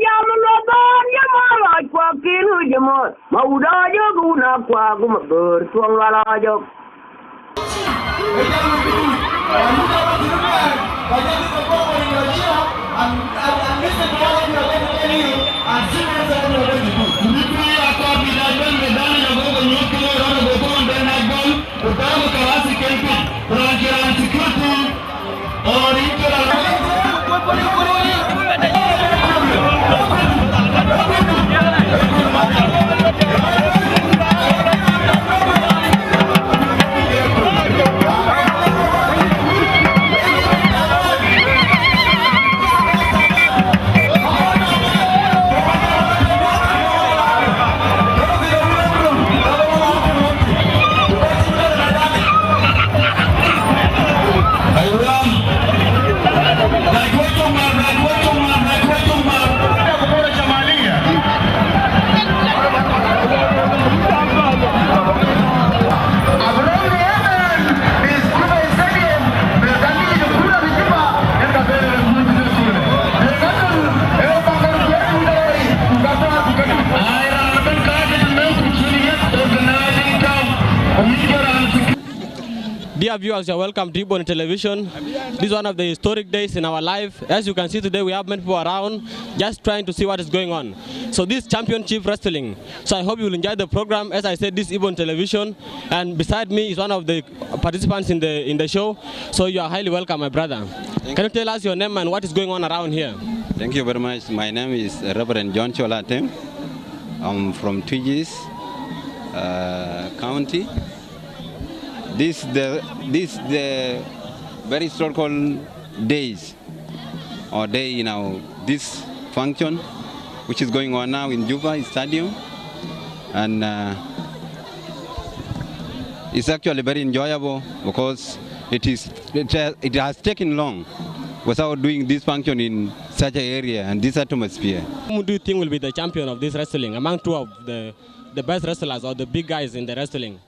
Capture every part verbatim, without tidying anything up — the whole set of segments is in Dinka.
Jam lɔ bän, jam lɔ kuak, kin hu jam mɔ̈th. Ma wut a jɔk, wun a kuak, ma bär thuɔŋ lual a jɔk. Dear viewers, you're welcome to Ibon Television. This is one of the historic days in our life. As you can see today, we have many people around just trying to see what is going on. So this championship wrestling. So I hope you will enjoy the program. As I said, this is Ibon Television, and beside me is one of the participants in the, in the show. So you are highly welcome, my brother. Can you tell us your name and what is going on around here? Thank you very much. My name is Reverend John Chola Atem. I'm from Twic East, uh, County. This the, this the very historical days or day in our this function, which is going on now in Juba Stadium, and, uh, it's actually very enjoyable because it is, it has, it has taken long without doing this function in such an area and this atmosphere. Who do you think will be the champion of this wrestling among two of the, the best wrestlers or the big guys in the wrestling?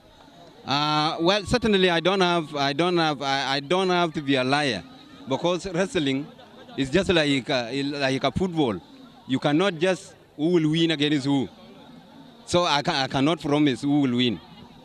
Uh, well, certainly I don't have, I don't have, I, I don't have to be a liar, because wrestling is just like a, like a football. You cannot just who will win against who. So I, ca- I cannot promise who will win.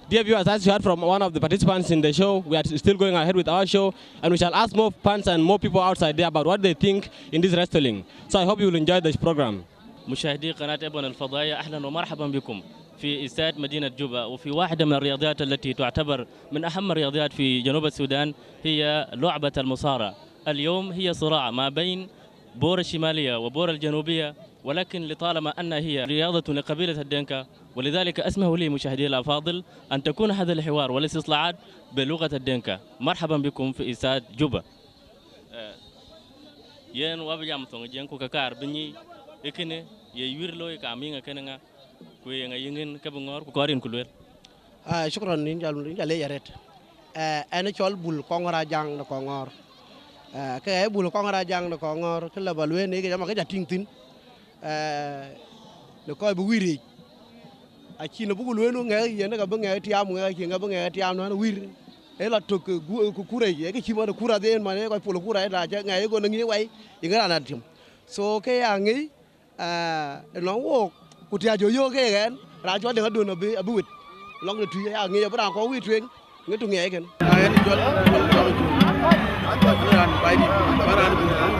Dear viewers, as you heard from one of the participants in the show, we are still going ahead with our show, and we shall ask more fans and more people outside there about what they think in this wrestling. So I hope you will enjoy this program. مشاهدي قناة إبن الفضائية، أهلًا ومرحبا بكم في استاد مدينة جوبا، وفي واحدة من الرياضيات التي تعتبر من أهم الرياضيات في جنوب السودان، هي لعبة المصارعة. اليوم هي صراع ما بين بور الشمالية وبور الجنوبية، ولكن لطالما أن هي رياضة لقبيلة الدينكا، ولذلك اسمحوا لي مشاهدي الأفاضل أن تكون هذا الحوار والاستطلاعات بلغة الدينكا. مرحبا بكم في استاد جوبا. Eh, yen wabï jam thoŋ Jiëŋ ku ke kaar bï nyic, ee kënë ye yuir looi ka miŋ ee kënë ŋa, ku ye ŋa yïŋ yen ke bï ŋɔ̈ɔ̈r ku kɔɔr yen ku lueel. Ah, shukran, yïn jal, yïn jal leec arëët. Eh, ɛn ë cɔl Bul Kɔŋ Rajaŋ në Kɔŋɔɔr. Eh, ke ɣɛɛ Bul Kɔŋ Rajaŋ në Kɔŋɔɔr, kë lë ba lueel në yic, ama ke ca tïŋ thïn. Eh, në kɔc bï wïïr yiic. Acïn abuk lueel ŋɛk yen ka bï ŋɛk tiaam, ŋɛk acïn ka bï ŋɛk tiaam nɔn wïïr. Ee la tök, eh, gu-, eh, ku kurec, ee kë cï man kura dhien man, ee kɔc pol kura, ee ta cä ŋɛk, ee go në ŋiëc wai, yen raan a tiam. So, ke ya ŋic, eh, ënɔŋ wook, ku tiac jɔ yöök ke ɣɛn, raan cɔl Deŋ Adön abï, abï wit, lɔŋ de Twic, ya ŋic abï raan kɔ̈k wïïr tueŋ, ŋic tu ŋiɛc kën. Ai, ɛn cɔl, cɔl, cɔl, cɔl, raan Baidit, ba raan bï raan.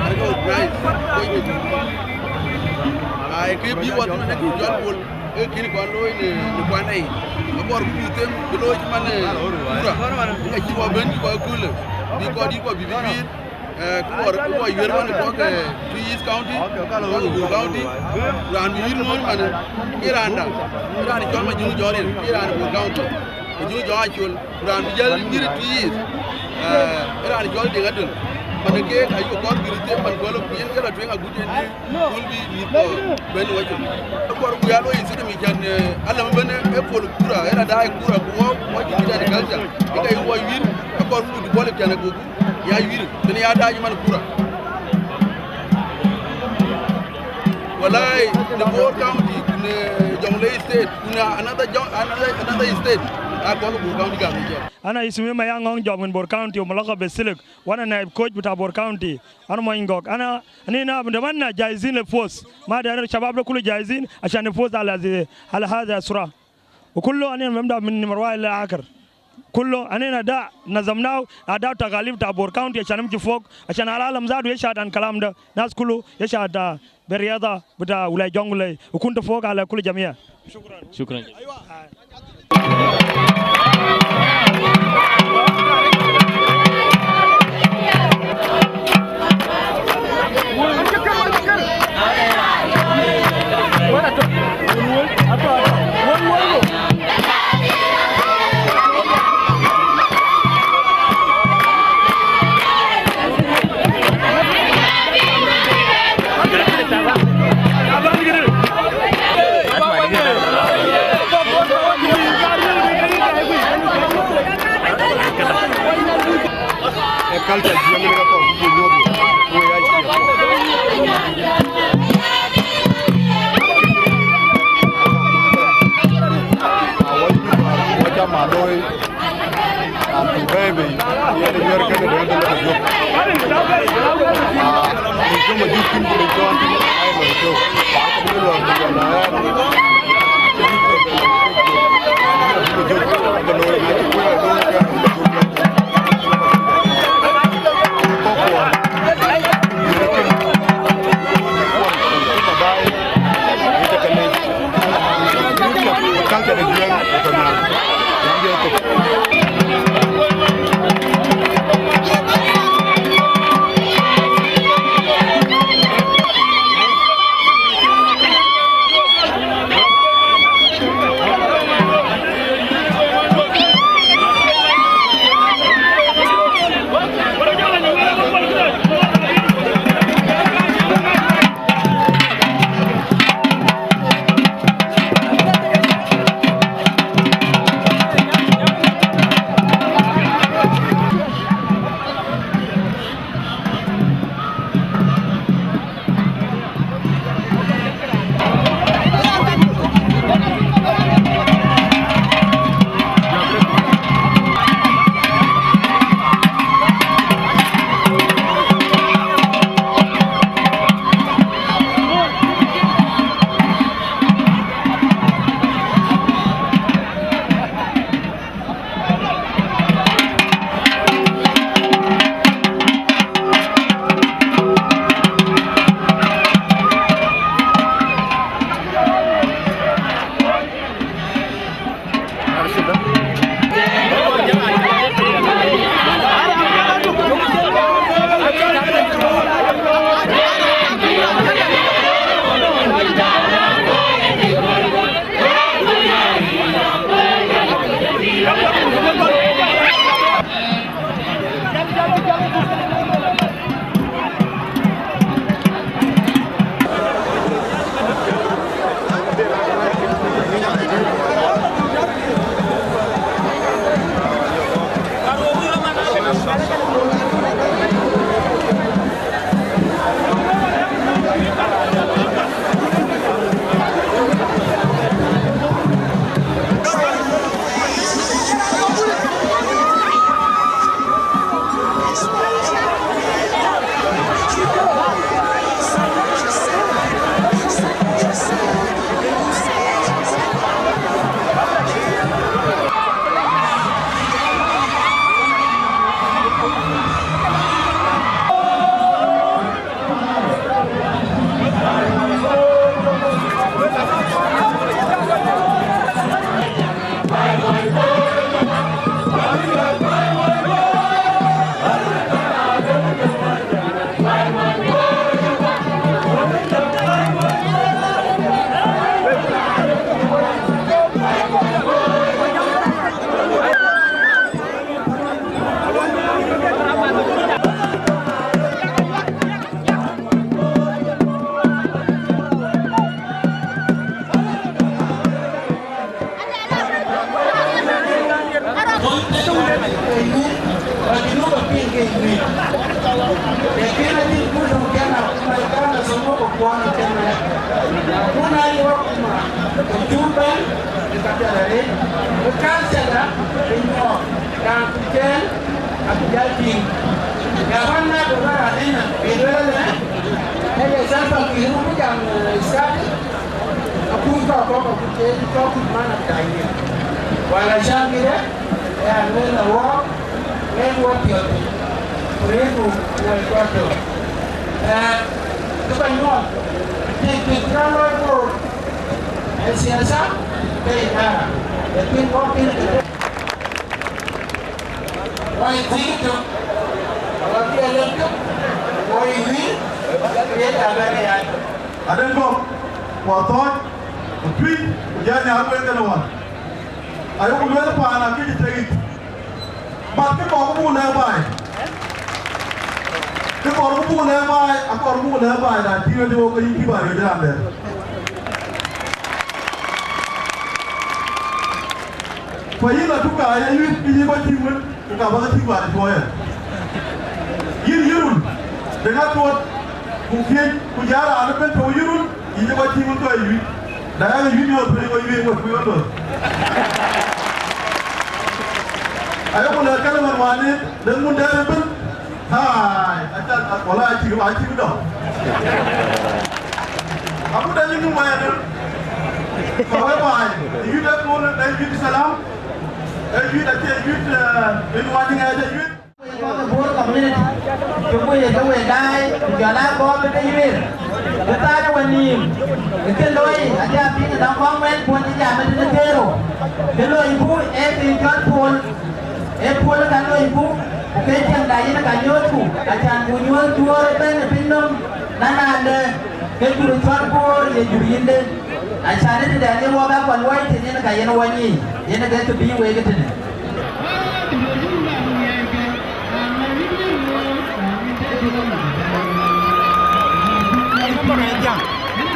Ai, ke organize, kony de. Ai, ke bï wä thïn, ne kï cɔl Bol, ee kïn kɔn looi në, në kuan ei. Akɔɔr ku bï them, bï looi cï man, eh, kura. Ka cï wä bɛ̈n, cï kɔc köölë. Bï kɔc dït kɔc bï bï yuiir. Eh, ku wɔ, ku wɔ yuɛ̈r wën kɔ̈k, eh, Twic East County, kɔ̈k Bor County, raan bï yïn ŋɔ̈ɔ̈r manë, ke raan dä, ke raan cɔl Majuŋ Jɔ̈ɔ̈r yen, ke raan Bor County, Majuŋ Jɔ̈ɔ̈r Acol, ku raan bï jäl nyïïr Twic East, eh, ke raan cɔl Deŋ Adöl, manë keek ayï kɔɔr bï röt them man gɔl, ku yen ke lɔ tueŋ agut yen dï, wun bï mïth kɔɔr bɛ̈n wacök. Akɔɔr ku ya luɔi system yic can, eh, alam ëbɛ̈n ë pol kura, ë raan daai kura, ku wɔ, wɔ cï kït agriculture, ke ka yï wɔ yuiir, akɔɔr ku develop can agoku. Ya yuiir, tënë ya dac man kura. Walai, në Bor County, ku në Jonglei State, ku në another Jo-, another, another state. Ana ismi Mayaŋ Ŋɔŋ Jɔp min Bor County, wa mulaqab be Silik, wa ana naib coach bita Bor County. Ana mony Gɔk. Ana, anina, anina jahizin le fuz. Ma da shabab da kulu jahizin ashan nafuz ala zi-, ala hadha sura. Wa kullu anina bimda min nimar wahid le akhir. Kullu anina da nazamnahu, adau takalif ta Bor County ashan nimshi fok, ashan al alam zatu yashhad an kalam da. Nas kulu yashhad, ah, be riyada bita wulai Jonglei, wa kuntu fok ala kullu jamia. Shukran. Shukran. Ë culture jiëŋ ënë ka kɔn bï nyuɔɔth, ku ë ya ciɛɛŋ. Awɔc, awɔc ama looi. An, bɛ̈ɛ̈i bei, yen ë nyuɛ̈r kënë dɔ̈ɔ̈r de lɔ ke jök. Aa, rin cöm ajïth thïn, ku rin cɔɔn thïn, aa, yen lɔ ke jök. Ku akɔ̈k bï luɔɔk bï jɔl la ɣɛɛr. Ke jök, ke looi, na cï kuëër looi, ke jök. Kɔ̈k kuɔn. Kun aa ye wek kuma, ku cuk bɛ̈n ë ka piɛth arëët, ku culture da ë nyuɔɔth, raan ku cɛɛl abï jäl tïŋ. Ya wän na ku raan ënë, ë duëër ëlë, ë ye Salva Kiir ku jam, eh, study, akut kɔ̈k kɔ̈k akut ke kɔ̈k kut man ë daai yen. Wala cam kï de, ë alueel awɔɔk, ë wɔ piɔ̈ɔ̈th piny, ku rëërku wɔ ë kɔc tök. Eh, kë ba nyuɔɔth, tik tik cï rɔt looi Bor, ë siasa, ke idara, ë piny wɔ piny ë tëde. Wai thiëëc tök, awär bï alem tök, wɔ ye wïïr, ku ye cä bɛ̈n ë yai. Adɛ̈ kɔ̈k, ku athɔ̈ɔ̈c, ku tuïc, ku jɔ nyääk wek kënë wän. Ayeku lueel paan akëc tek yic. But kë kɔɔr ku buk lɛ̈k baai. Kë kɔɔr ku buk lɛ̈k baai, akɔɔr buk lɛ̈k baai, na tïŋ ëdï wok ke yïn cï baai yöc raan dɛ̈. Ku yïn atuk ka ya yuit, kë yï kɔc tïŋ wën, ku ka bä ke tïŋ baai tuɔɔc ë. Yïn yï run, de ŋa tuɔɔt, ku thiëc, ku jɔ raan ëbën tɔ̈u yï run, yïn cï kɔc tïŋ wën kɔc yuit. Na yak yuit yöth, wën kɔc yuit, wën ku yöth. Ayeku lɛ̈k kɛ̈n ëmën wään, de mun dɛ̈t ëbën. Ai, acan, wala acïk, acïk dɔm. Abu dany nu waya dun. Ka we baai, yuit e kul, e yuit salam. E yuit acie yuit, eh, in wajin e yuit. Bor community. Ku ye ke we daai, ku jɔl a bɔ̈ ke ke yuir. Ku thaar we nïïm. Ke ke looi, aja piŋ dɔm kɔŋ wɛn puɔn jam e tënë kero. Ke looi bu e ke jɔt puɔl. Ee puɔl ka loiku, ku ke cieŋda yen ka nyuɔɔthku, acan ku nyuɔɔth duɔɔr ëbɛ̈n ë piny nɔm, na naande ke jur cɔl Bor ye jur yïnde. Acan ë tëdɛn ye wok a kɔn wai thïn yen ka yen wany yiic, yen ke kë bï wek ë tënë.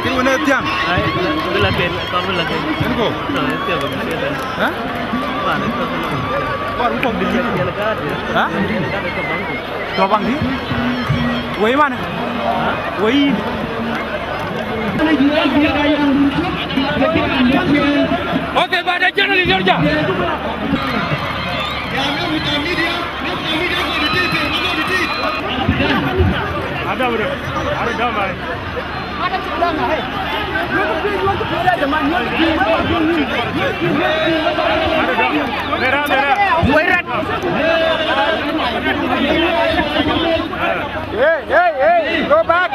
Kë wën ë thiäŋ. Ai, bï la ken, kɔn bï la ken. Yen ko. Tɔ, ë thiäŋ bï la ken. Hä? Wan, ë thiäŋ bï la ken. Wan, ë thiäŋ bï la ken. Hä? Ë thiäŋ bï la ken, tɔ baŋ. Tɔ baŋ dï? Wei man. Hä? Wei. Okay, but the general is your job. Ada bro, ada damai. Ada dam. Mera, mera. Hey, hey, hey, go back.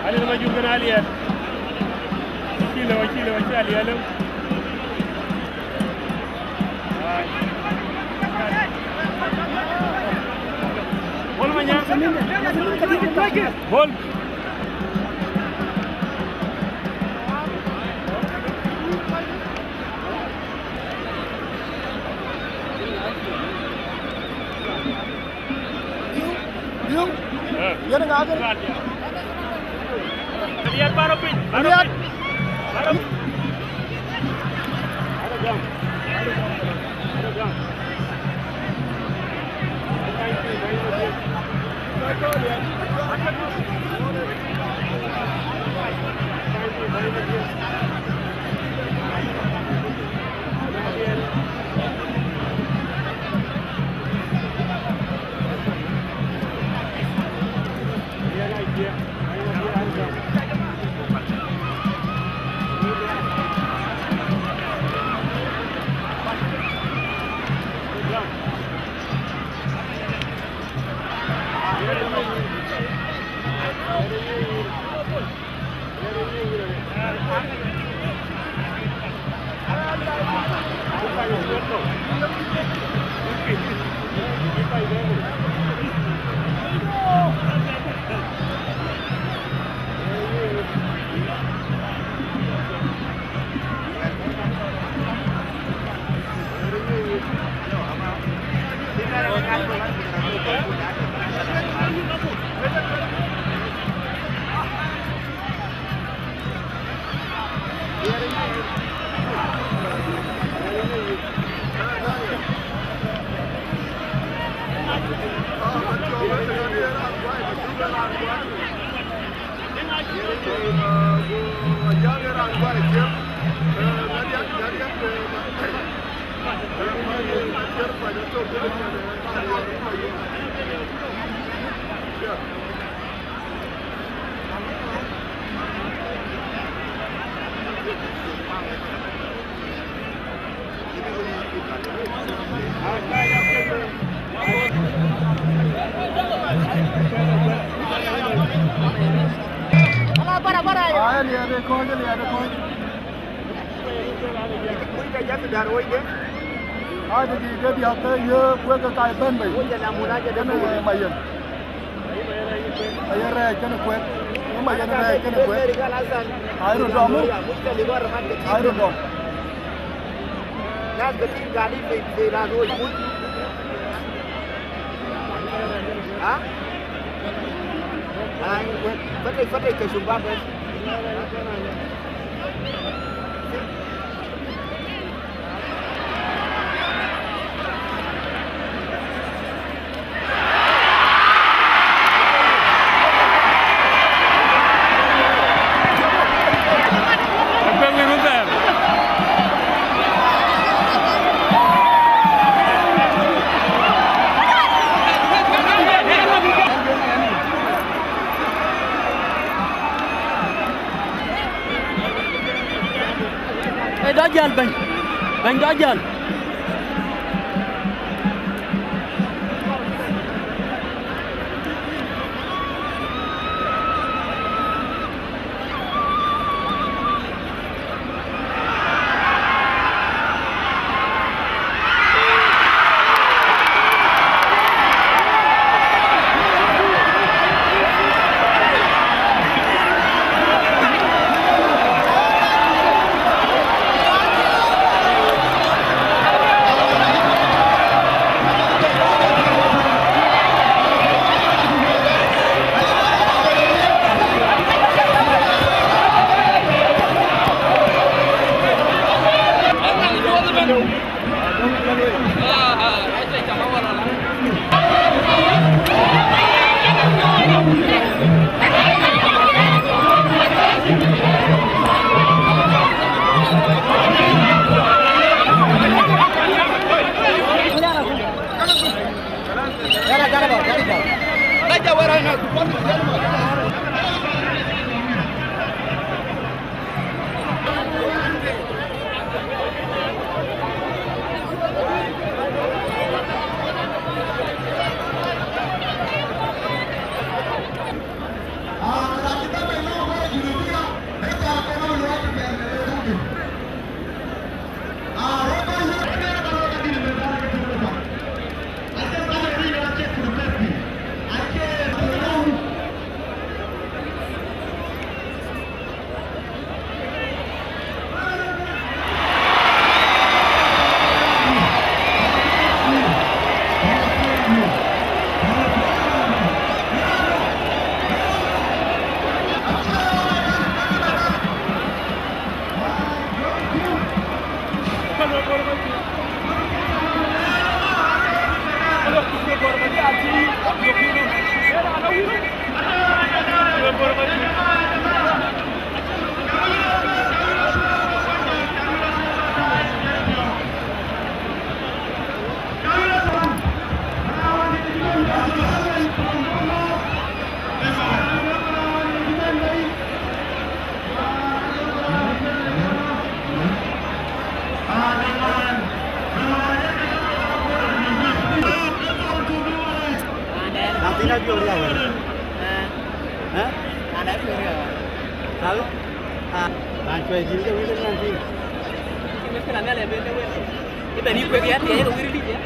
Aliɛr Majur kënë Aliɛr. Cï lëu, cï lëu, cï Aliɛr lëu. Bol Manyang. Bol. Yen ŋa kën? Aliɛr, paro piny, paro piny. Paro piny. Ala bara, bara, ayo. Aya liɛɛt ë kɔc, liɛɛt ë kɔc. Muc ka jat dar woi de. Aa, de dakika diäk ke ye kuek ke ka bɛ̈n bei. Muc jat na mula jat de. Kën, eh, Mayen. Mayen rɛɛc kënë kuek. Ë Mayen rɛɛc kënë kuek. Ai röt dɔm. Ai röt dɔm. Nas katir gari fi, fi nas woi muc. Ha? Ai, fatih, fatih ke shubak bas. Ë dɔ jäl bɛ̈ny, bɛ̈ny dɔ jäl. Nyan thïn ajuɔ̈ɔ̈r ya wël. Eh? Eh? Nyan ajuɔ̈ɔ̈r ya wël. Tawi? Ah, raan cuai dït ke wël nyan thïn. Cï wël kënë Nhialic ben de wël. Ëbɛ̈n yï kuek ya thiëëc ke wël dït ya.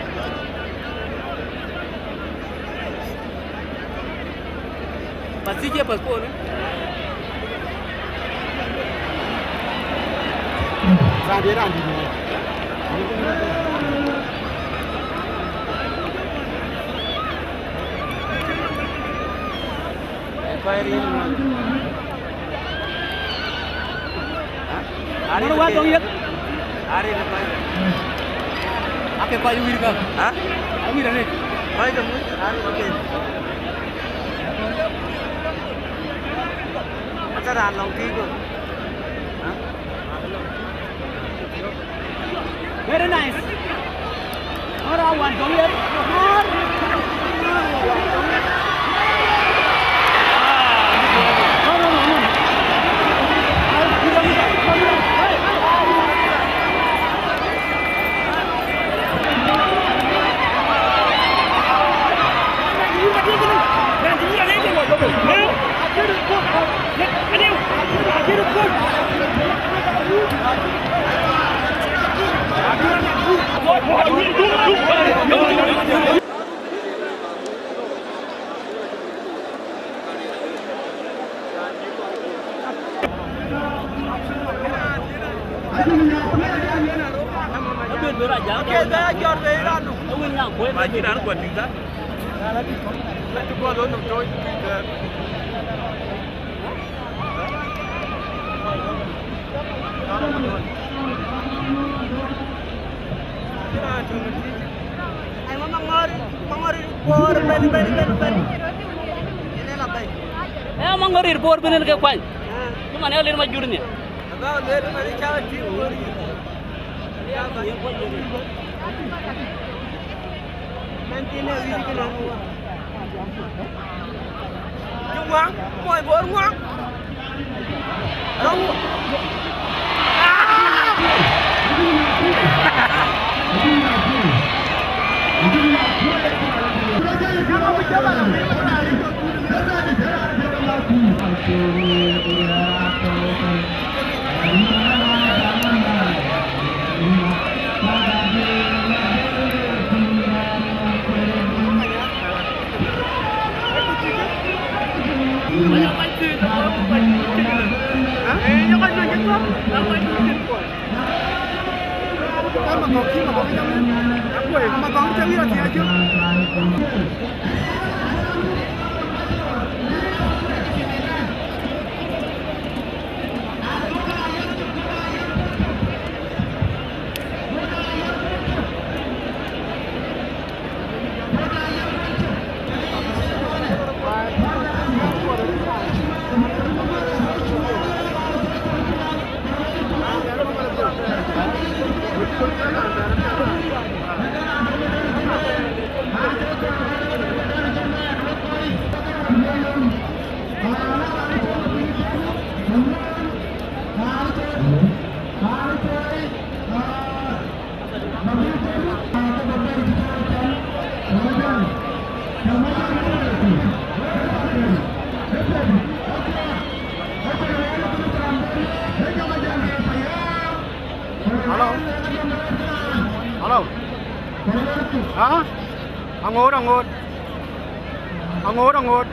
Bas thiëc ye passport. Raan de raan dït. Kɔc ril ŋuɔ̈t. Aril wä dɔŋ yeth. Aril kɔc. Ake kɔc wir ka. Ha? Awir aril. Kɔc ke muc aril ke. Ata raan lɔŋ tïc kɔ̈k. Ha? Very nice. Ai, ma Maŋɔɔr, Maŋɔɔr Bor ben, ben, ben, ben. Yen ë la bɛ̈i. Ee, Maŋɔɔr Bor ben en ke kuany. Ah. Cï man ë lir ma jur ni. Aba ler man ca ti wori. Mɛn thin ë wic kënë. Ŋuaŋ, mɔi Bor Ŋuaŋ. Rɔŋ. Hello. Hello. Aa? Aŋoot, aŋoot. Aŋoot, aŋoot.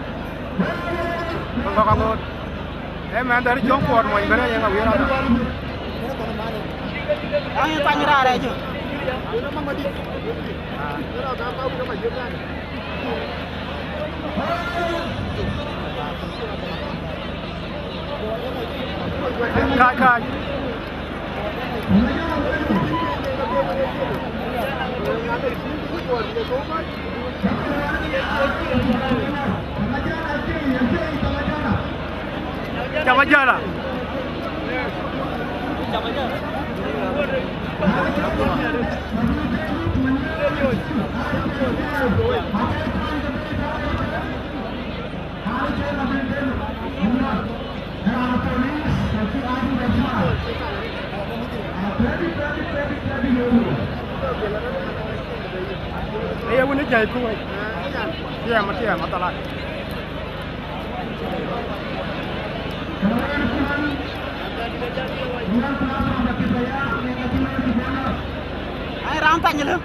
Aŋoot, aŋoot. Ee, mɛn dhɛ̈r cɔŋ kuɔɔr mɔny bɛ̈n ë yeŋ awiëër adä. Aŋ ye kuany raar ë jö. Kac, kac. Cam ajala. Aye wun ë jai ku wei. Tiɛɛm, tiɛɛm, athalan. Ai, raan thany lë.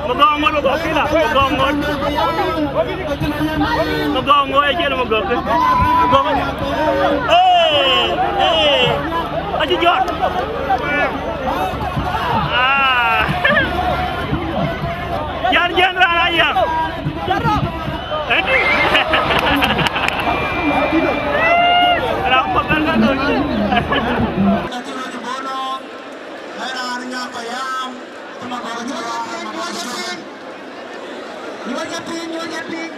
Magɔŋ ŋot, magɔŋ kïla, magɔŋ ŋot. Magɔŋ ŋot, acïn magɔŋ kë. Magɔŋ. Ee, ee. Acï jɔt. Ah. Jɛn, jɛn raan aya. Ëdï. Raan kɔ̈k bɛ̈n ka looi. Nyuɔ̈thkë piny, nyuɔ̈thkë piny.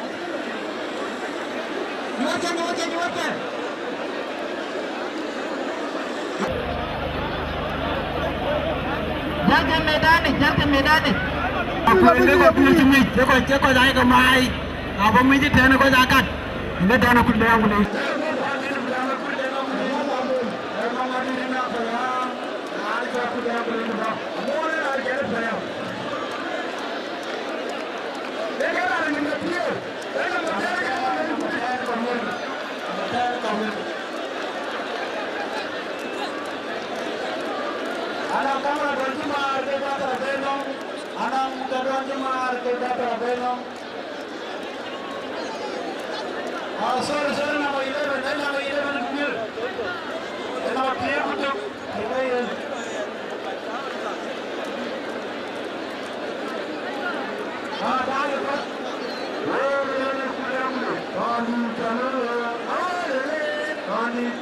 Nyuɔ̈thkë, nyuɔ̈thkë, nyuɔ̈thkë. Jalkë medani, jalkë medani. Akuën ke kɔc kuc cï ŋic, ke kɔc, ke kɔc ayeke maai. Na bɔ̈ ŋic ëtɛ̈ɛ̈n, kɔc aa kat. Ënë dɛ̈n akut bɛ̈ɛ̈r ku leec. Anɔŋ kamera duɔ̈n cï maar ke data abënɔm. Anɔŋ ke duɔ̈n cï maar ke data abënɔm. Ah, sorry, sorry, number eleven, eh, number eleven ku miël. Eh, number three ku tök. Ënë yen. Ah, daai ëbɛ̈n. Wëë, wëë, wëë, ku lɛ̈k, ku lɛ̈k. Raan dït tënë, ah, lele, raan dït.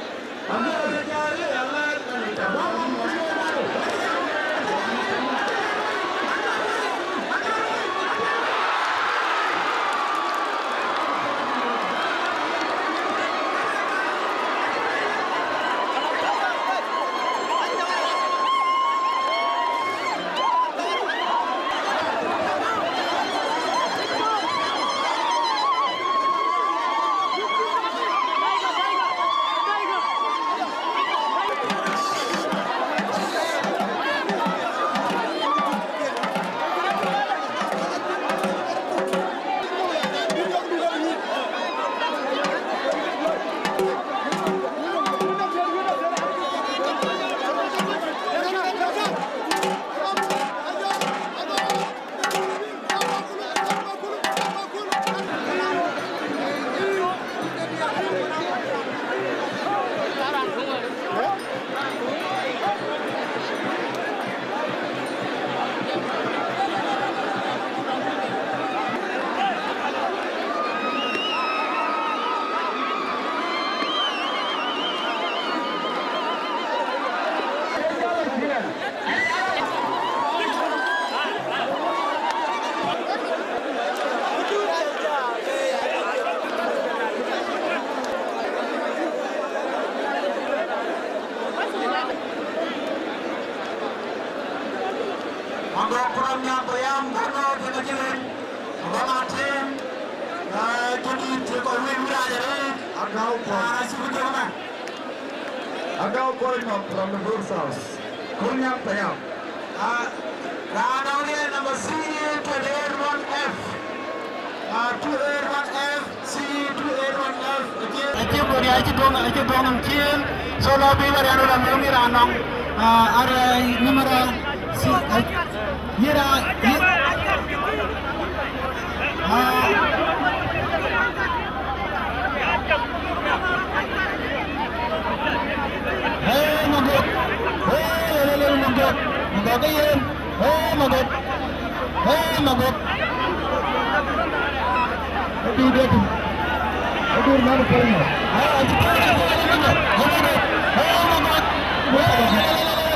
Magɔ̈k Kuram Nyaŋ Payam, Barno, Tënë Jirin, Obama Tim, eh, Judith, Tëkɔ Win, Wirac Arëët, Agau Kuram. Ah, Suku Joma. Agau Kuram from the Bur South. Kuram Nyaŋ Payam. Ah, raan nɔŋ riɛl number C twenty-eight one F. Ah, two eight one F, C two eight one F, okay. Acï Gori, acï dɔŋ, acï dɔŋ nɔm ciëën. So lɔ bï wɛ̈t ɛn rɔt anɔŋ yï raan nɔŋ, ah, ar, eh, number, ah, C, eh, yï raan, yï, ah. Hey, Magok. Hey, lele, lele, Magok. Magok ke yen. Hey, Magok. Hey, Magok. Adu dia tu. Adu mana pun. Ah, cepat, cepat, cepat. Hey, Magok. Hey, Magok. Hey, lele, lele, lele.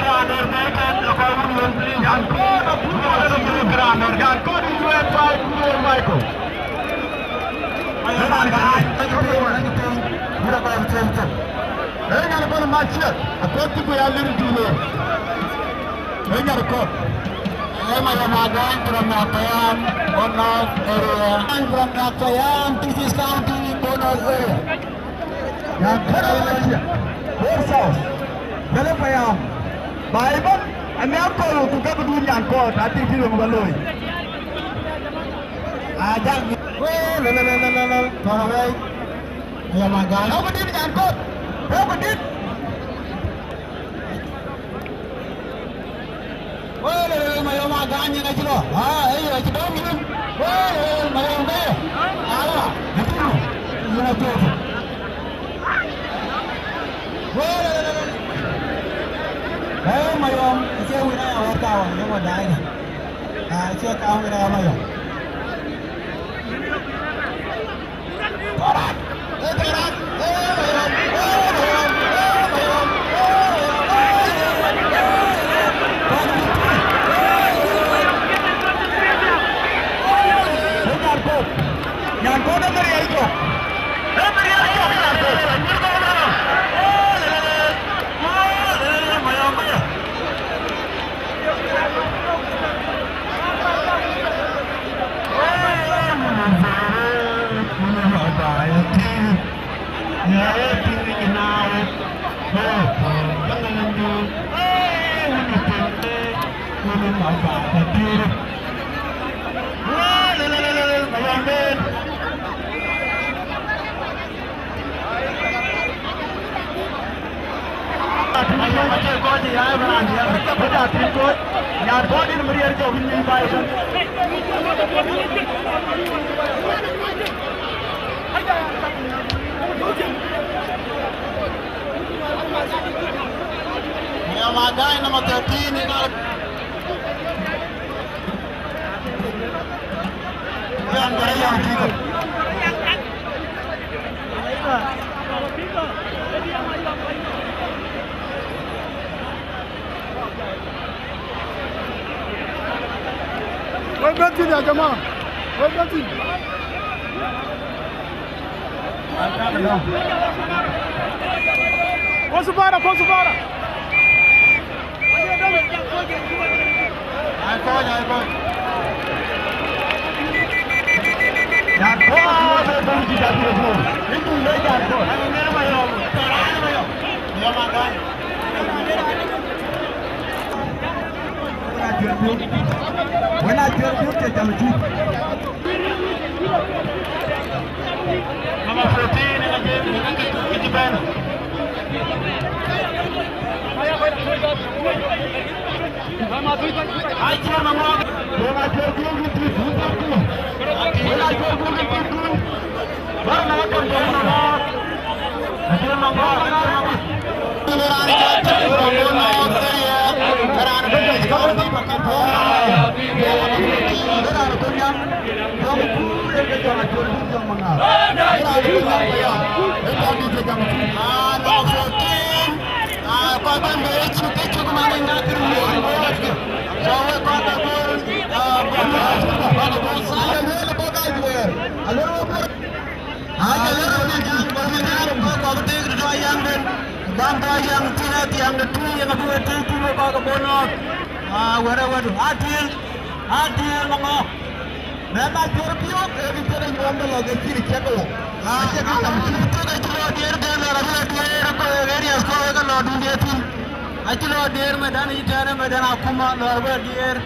Grandeur, they can, the call will win, please. Nyankot, the football is a good Grandeur. Nyankot is led by Kuor Michael. Ee, nyan kɔn Maciek, akɔ̈th cï ku ya lir dïït. Ee, nyan kɔn. Ee, Mayom Agany from Nyakoyam, Bono area. I'm from Nyakoyam, Twic East County, Bono area. Nyan kɔn Maciek, Bor South. Bele Payam. Ba ëbɛ̈n, ënë akɔ̈l ku ke bï dun nyan kɔn, atï tï wëŋ ba looi. Ajak. Wee, lele, lele, lele, lele. Tɔ̈ wei. Mayom Agany. Rɔ̈k dït nyan kɔn. Rɔ̈k dït. Wee, lele, lele, Mayom Agany, yïn acï lɔ. Ah, ee, acï dɔm yïn. Wee, lele, lele, Mayom Agany. Awa, yïn acï lɔ. Wee, lele, lele, lele. Ee, Mayom, acie wïn aya wär kawa, yom adai. Ah, acie kawa wïn aya Mayom. Mayom Agany number thirteen, you know. Wek bɛ̈n thïn ya jama. Wek bɛ̈n thïn. Kɔc subara, kɔc subara. Ai kɔc, ai kɔc. Jan kɔc, ai kɔc, jan kɔc. Ini tu le jan kɔc. Ai, ini ma yom. Ini ma yom. Wën a juëc biöök, wën a juëc biöök ke jam cït. Number fourteen, ënë jël, ënë kë, kë cï bɛ̈n. Acie maŋɔɔk. Wën a juëc biöök ke cït. Wën a juëc biöök ke cït. Aca lɛ̈k rɔt në jam, bä bï raan kɔ̈k kɔ̈k tëëk tɔ̈ yäŋden, bä tɔ̈ yäŋ thïn, athiäŋ de tui, yäŋ abï we tëëk tui, we kɔ̈k abï nɔ̈ɔ̈th. Aa, wërë wëdu, Atiël, Atiël Maŋɔ̈k. Mɛnh Ajuɔ̈r biöök, ee kë cï rɔt nyuɔɔth lɔ, ke cï rɔt cɛk lɔ. Aa, acie kë cam cï. Tök acï lɔ diëër, ke lɔ rɔt lɔ diëër, kɔc ë areas kɔ̈k ke lɔ dun diëër thïn. Acï lɔ diëër, mëdan yï tɛ̈n, mëdan akuma, lɔ rɔt diëër.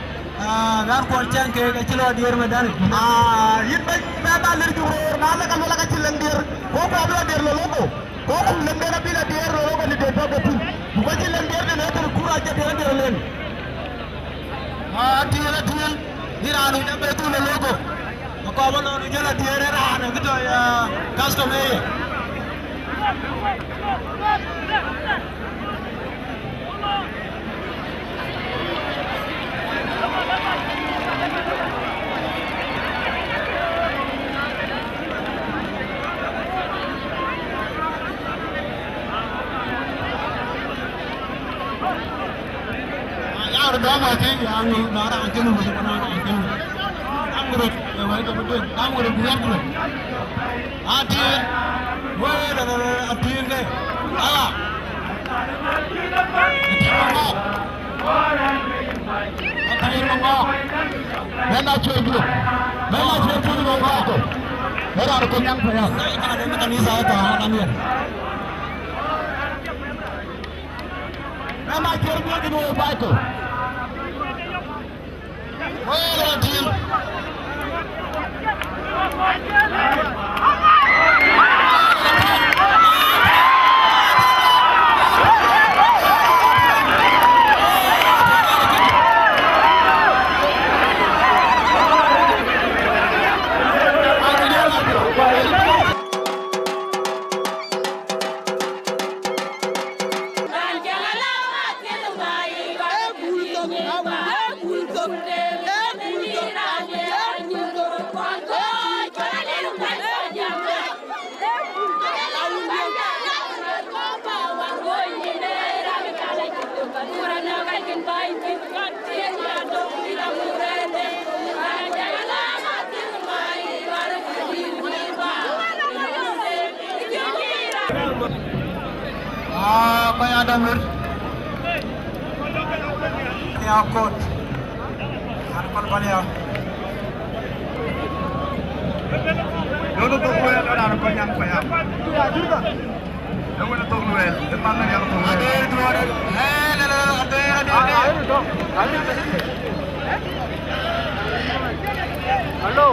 Ah, ŋaar kuɔn cäŋ keek acï lɔ diëër mëdänë. Ah, yïn bɛ̈ny, bɛ ba lër jureer, na lë ka luel ka cï lëŋ diëër, ku ku abï lɔ diëër lɔ logo. Ku ku lëŋ den abï lɔ diëër lɔ logo në den tɔ̈ ke tïŋ. Ku ka cï lëŋ diëër den ë tënë kur acï diëër diëër lëŋ. Ah, atiël, atiël, yïn raan wïc abï thun lɔ logo. Akɔɔr bä lɔ nu jël adiëër ë raan ë kë tɔ̈, ah, custom area. Yaar dɔm a thiëc, ya ŋö na raan cïn wëc, na raan cïn wëc. Dam ku röt, ë wël ke bï duël, dam ku röt, ku yɛt ku röt. Atiëër, wëë, da, da, da, atiëër ke. Aya. Atiëër maŋɔɔk. Atiëër maŋɔɔk. Mɛn a cuëc duöt. Mɛn a cuëc duöt, mɛn a cuëc duöt. Mɛn a röt ku nyaŋ paya. Kanisa ë tɔ̈, anamiɛn. Mɛn a cuëc duöt, mɛn a cuëc duöt. Wëë, da, atiëër. Ah, kɔc adäŋ wër. Ya kot. An kɔn kɔn ya. Dɔn thok lueel, dɔn an kɔn yan kɔn ya. Dɔn thok lueel, dɔn man yan thok lueel. Adeer duɔɔr. Hey, la, la, la, adeer, adeer, adeer. Hello.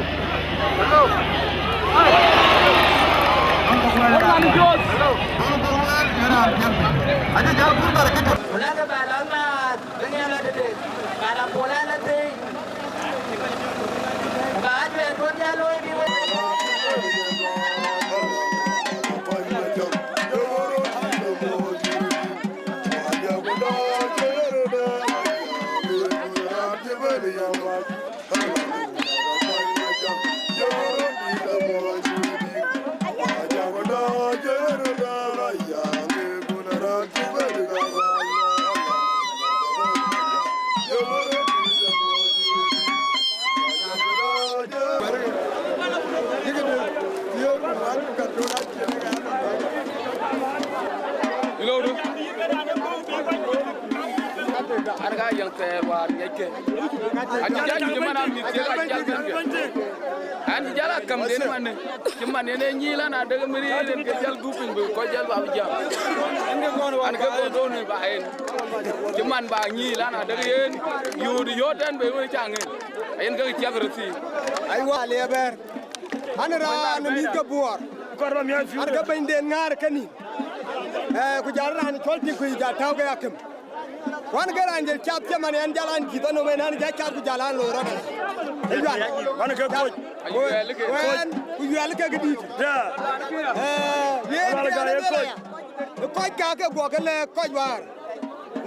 Hello. Hello. Wala ke ba la ma, bini ala de. Ba la pola la de. Ba ajwe to ya lo bi wo. Hello, du. An ka yɛn thɛɛr wäär ŋiɛckë. An cï jäl juëc ëmën, a mïth thiëk aa jäl bɛ̈n ke. An cï jäl a käm den ëmën, cï man en ee nyïïl an, adek mïr yen ke jäl gup piny bï kɔc jäl bä bï jam. An ke kɔn doon bä en. Cï man bä nyïïl an, adek yen yööt yööt ɛn bï wën caŋ en. Ayen ke ciɛth röt thii. Ai, wa le bɛ̈ɛ̈r. An raan mïth ke Buɔɔr. An ke bɛ̈nyden ŋäär ke nïn. Eh, ku jal raan cɔl tik ku jal tääu ke ya käm. Wan ke raan jël cath cï man ɛn jal an cï thɔn nɔm en an jä cath ku jal an loi rɔt. Ë yuan. Wan ke koc. Ku, ku ɛn, ku yuɛl ke këdït. Ya. Eh, yen wan ke ke ye koc. Kɔc ka ke guɔ ke lɛ̈k kɔc wäär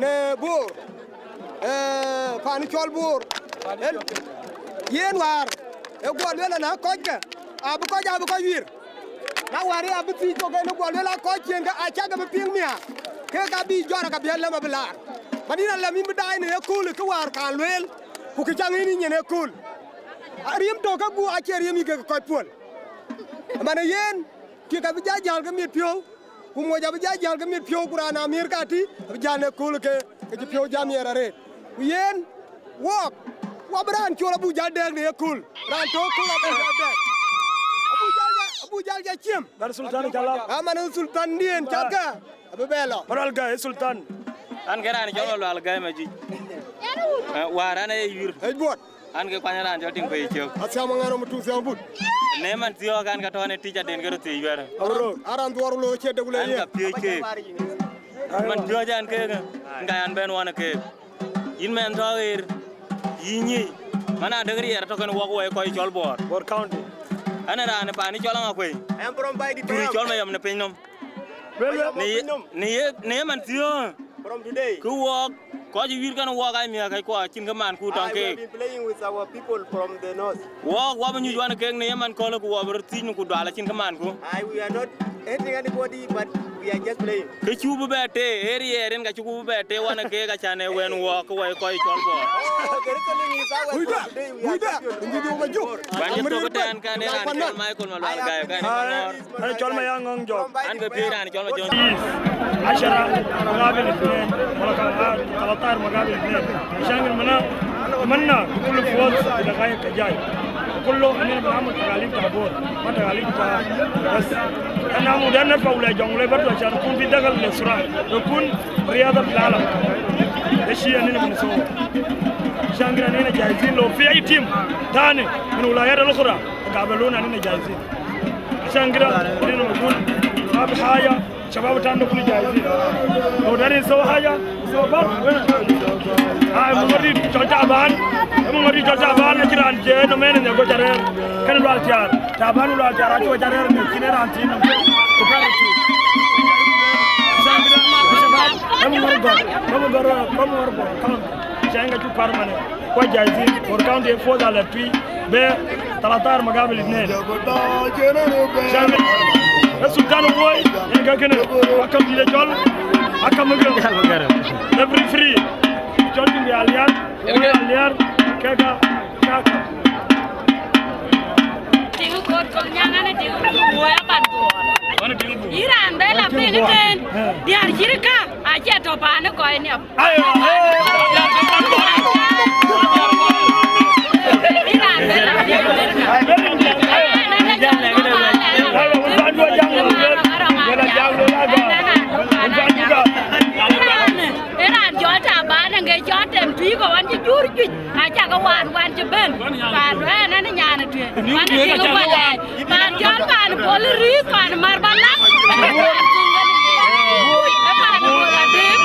në Bor. Eh, pan cɔl Bor. Yen, yen wäär, ë guɔ lueel ëna kɔckë, abï kɔc, abï kɔc wiir. Na wäär ë abï thiëc thok en ë guɔ lueel a kɔc ciëën ke acäkë bï piŋ miäk, kek abï jɔt aka bï alɛm abï laar. Ba nïn alɛm yïn bï daai në ye kööl kë wäär ka lueel, ku kë cäŋ yïn yï nyin ë kööl. Ariëm tök ke guɔ acie riëm yï kek kɔc puɔl. Ëmɛnë yen, tik abï jɔ jäl ke miɛt piɔ̈u, ku moc abï jɔ jäl ke miɛt piɔ̈u, ku raan amiir ka tï, abï jäl në kööl ke, ke cï piɔ̈u jam yen arëët. Ku yen, wɔɔk, wɔ bï raan col abuk jäl dɛɛk në ye kööl. Raan tök kööl abuk jäl dɛɛk. Abuk jäl jɔ, abuk jäl jɔ ciëm. Bär Sultan cä la. Aman Sultan diën cath ka, abï bɛ lɔ. Bär Lual Gai, Sultan. An ke raan cɔl Lual Gai Majuc. Eh, wäär an aye yur. Ec buɔt. An ke kuany raan cɔl tiŋ pei cök. Athiam aŋär rom tu thiam but. Ne man thiɔ̈k an ka tɔ̈ ne tic aden ke röt thiëc wɛ̈r. Abro, aran dhuɔr lo cie dek le an ye. Ka piööc keek. Man piööc an keek, ka an bɛn wan keek. Yïn mɛn tɔ̈ ɣer, yï nyic, man adek riɛɛr tɔ̈ kën wɔk wɛi kɔc cɔl Bor. Bor County. An raan paani cɔl Aŋakuei. I am from Baidit. Turi Payam. Cɔl Mayam ne piny nɔm. Mayam ne ye, piny nɔm. Ne ye, ne ye man thiöök. From today. Kë wɔɔk, kɔc wïïr kɛn wɔɔk aa miäk kɔc kuɔ acïn kë man ku tɔŋ keek. I, we have been playing with our people from the north. Wɔɔk, wɔ bï nyuc wan keek ne ye man köölë ku wɔ bï röt thiëc në ku dual acïn kë man ku. I, we are not hating anybody, but we are just playing. Kë cuk bï bɛ tee, ee riɛɛr yen ka cuk bï bɛ tee wan keek acan ee wën wɔɔk kë wɛi kɔc cɔl Bor. Oh, the reason is our Buida, today we are buida, champion. Ndu du ma juk. Wan cï thok tɛ̈n kɛn ee raan cɔl Michael Malual Gai kɛn ee Maŋɔɔr. Ana cɔl Mayaŋ Ŋɔŋ Jɔk. An ke piëëc raan cɔl Majon. Is ashara mugabil ithnen, wala kan, ah, talatar mugabil ithnen. Ashan mana, mana kullu fawz ila ghaya kajai. Kullu anina binamal tagalib ta Bor, ma tagalib ta bas. Ana mudan nafa wala jong le bardo ashan kun fi dagal le sura, kun riyada fil alam. Da shi anina bin so. Ashan kida anina jaizin lo fi ay team tani min wilayat al ukhra. Gabeluna anina jaizin. Ashan kida anina bikun ma fi haja. Shabab tan da kulu jaizin. Lo darin sau haja, sau bar. Ai, mun ŋɔ̈t cɔl Taban. Mun ŋɔ̈t cɔl Taban, na ciran je no men ne go jarer. Kan lo al tiar. Taban lo al tiar, acu jarer ne kine ran tin. Ku kan ti. Ashan kida, shabab, mun ŋɔ̈t go. Mun ŋɔ̈t go, mun ŋɔ̈t go. Kan. Ashan ka cu permanent. Kwa jaizin, Bor County fawz ala tui be talatar mugabil ithnen. Shan, e Sultan Woi, en ka kene, akam dide cɔl, akam mugabil. Every free. Cɔl tin ya liar, Woi aliar, keka, kaka. Tiŋ Bor Kɔŋ Nyaŋ an tiŋ Bor Woi apan Bor. Iran be la piny ten, diar jirka, acie to pan kɔc niap. Iran jɔl ta ban nge jɔl tem pïïk wan cï jur juic, acak wan wan cï ben. Pan ënë nyan tueŋ wan cï tiŋ ëbɔn. Pan cɔl pan pol rïïth pan mar ba lak. Pan pol adïm.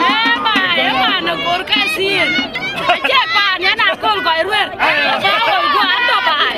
Ee baai, ee pan ë gor ke thïn. Acie pan yen akol kɔc ruer. Ee pan woi guɔ an tɔ baai.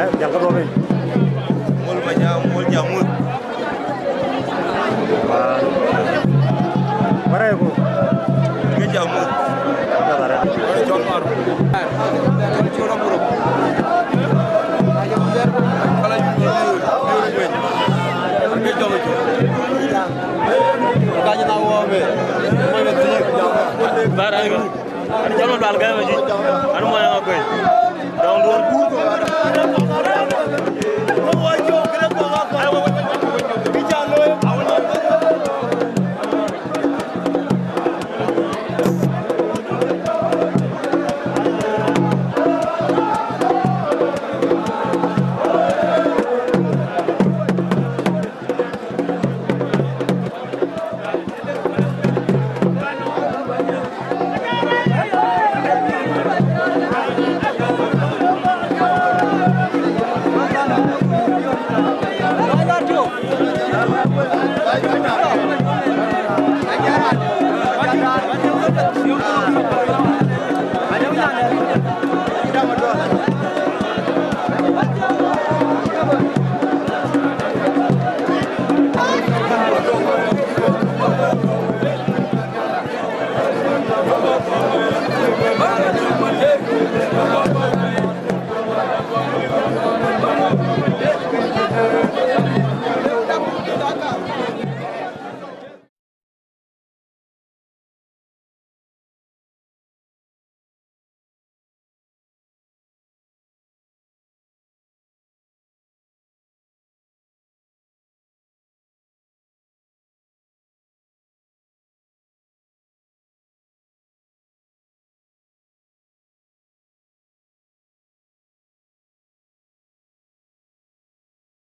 Eh, jal ka duɔ̈p piny. Mul ma nya, mul ja muth. Ba, ba rɛɛc ku. Ke ja muth. Ba rɛɛc. Cɔl mar. Cɔl mar. Kala yïn, yïn, yïn, yïn. Ke jɔŋ cï. Ka jina wɔ be. Ba rɛɛc ku. Jɔl ma dual gɛ̈m acï. Anu mɔny ŋa kuec.